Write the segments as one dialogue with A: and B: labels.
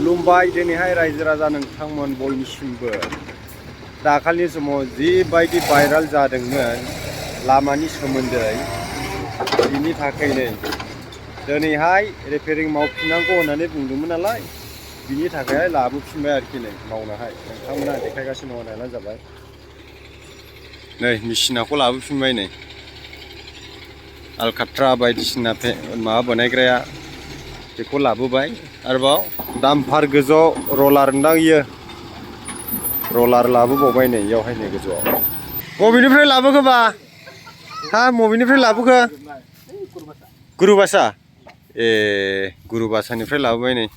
A: खुलुमबाय दिनैहाय रायजो राजा नोंथांमोन बयनिसिमबो दाखालि समाव जिबायदि भाइराल जादोंमोन लामानि सोमोन्दै बिनि थाखायनो दिनैहाय रिपेयारिं मावफिननांगौ होननानै बुंदोंमोन नालाय बिनि थाखाय लाबोफिनबाय आरोखि नै मावनोहाय नोंथांमोना देखायगासिनो दङ नायनानै जाबाय नै मेसिनाखौ लाबोफिनबाय नै आलकाट्रा बायदिसिना माबा बानायग्राया बेखौ लाबोबाय आरोबाव दाम्पार गोजौ रलार नोंदां इयो रलार लाबोबावबाय नै इयावहाय नै गोजौआव बबेनिफ्राय लाबोखोबा हा बबेनिफ्राय लाबोखो गुरुबासा ए गुरुबासानिफ्राय लाबोबाय नै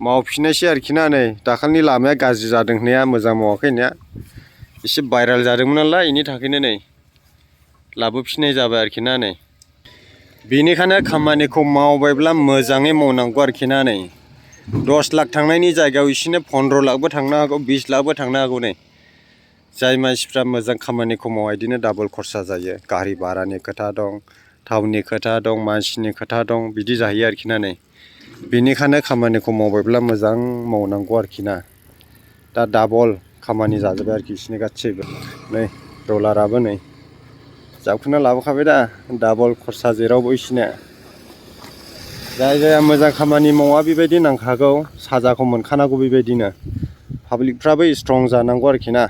A: मावफिननायसै आरोखि ना नै दाखालिनि लामाया गाज्रि जादों होननाया मोजां मावाखै होननाया एसे भाइराल जादोंमोन नालाय बेनि थाखायनो नै लाबोफिननाय जाबाय आरोखि ना नै बेनिखायनो खामानिखौ मावबायब्ला मोजाङै मावनांगौ आरोखि ना नै 10 लाख थांनायनि जायगायाव इसिनो 15 लाखबो थांनो हागौ 20 लाखबो थांनो हागौ नै जाय मानसिफ्रा मोजां खामानिखौ मावा बिदिनो डाबल खरसा जायो गारि भारानि खोथा दं थावनि खोथा दं मानसिनि खोथा दं बिदि जाहैयो आरोखि ना नै बेनिखायनो खामानिखौ मावबायब्ला मोजां मावनांगौ आरोखि ना दा डाबल खामानि जाजोब्बाय आरोखि इसिनि गासैबो नै रलाराबो नै जाबखोना लाबोखाबाय दा डाबल खरसा जेरावबो इसिना जाय जाया मोजां खामानि मावा बेबायदि नांखागौ साजाखौ मोनखानांगौ बेबायदिनो पाब्लिकफ्राबो स्ट्रं जानांगौ आरोखि ना।